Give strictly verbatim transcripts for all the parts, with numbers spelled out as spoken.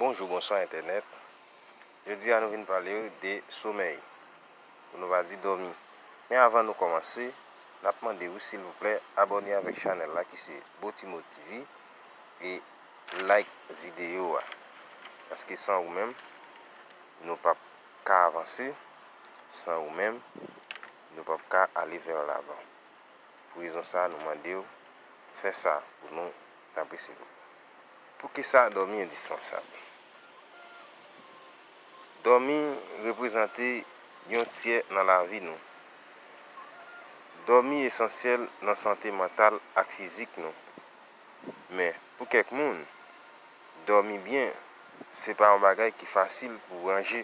Bonjou, bonswa entènèt. Jodi a nou vin pale w de somèy, pou nou pa di dòmi. Men avan nou kòmanse, n ap mande w silvouplè abòne avèk chanèl la ki se Botimo T V e like videyo a. Paske san ou menm, nou p ap ka avanse, san ou menm, nou p ap ka ale vè lavan. Pou rezon sa a, nou mande w fè sa pou nou, tanpri silvouplè. Poukisa dòmi endispansab? Dòmi reprezante yon tyè nan lavi nou. Dòmi esansyèl nan sante mantal ak fizik nou. Men, pou kèk moun, dòmi byen se pa yon bagay ki fasil pou w ranje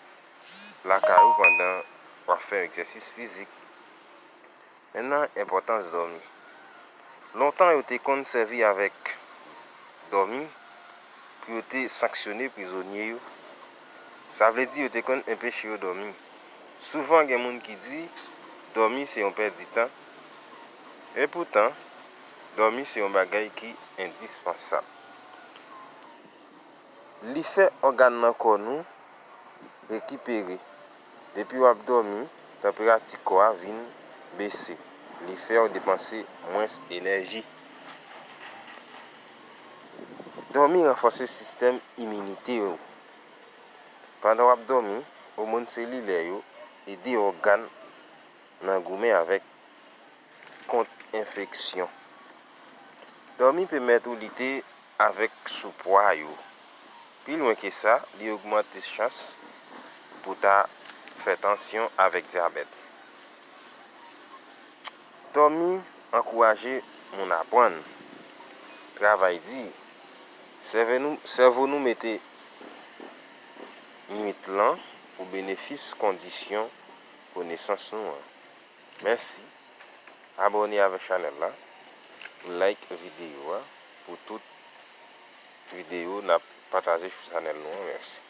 lakay ou pandan w ap fè egzèsis fizik. Men nan enpòtans dòmi. Lontan yo te konn sèvi avèk dòmi pou yo te sanksyone prizonye yo. Sa vle di yo te konn enpeche yo dòmi. Souvan gen moun ki di dòmi se yon pèditan. Epoutan, dòmi se yon bagay ki endispansab. Li fè ògàn nan kò nou rekipere. Depi w ap dòmi, tanperati kò a vin bese. Li fè w depanse mwens enèji. Dòmi ranfòse sistèm iminite w. Pandan w ap dòmi, òmòn selilè yo ede ògàn nan goumen avèk kont enfeksyon. Dòmi pèmèt ou lite avèk soupwa yo. Pi lwen ke sa, li ogmante chans pou ta fè tansyon avèk dyabèt. Dòmi ankouraje moun aprann, travay di. Sèvo nou, sèvo nou mete nwit lan pou benefis kondisyon konesans nou an. Mèsi. Abòne avèk chanèl la, like videyo a pou tout videyo n ap pataje sou chanèl nou an. Mèsi.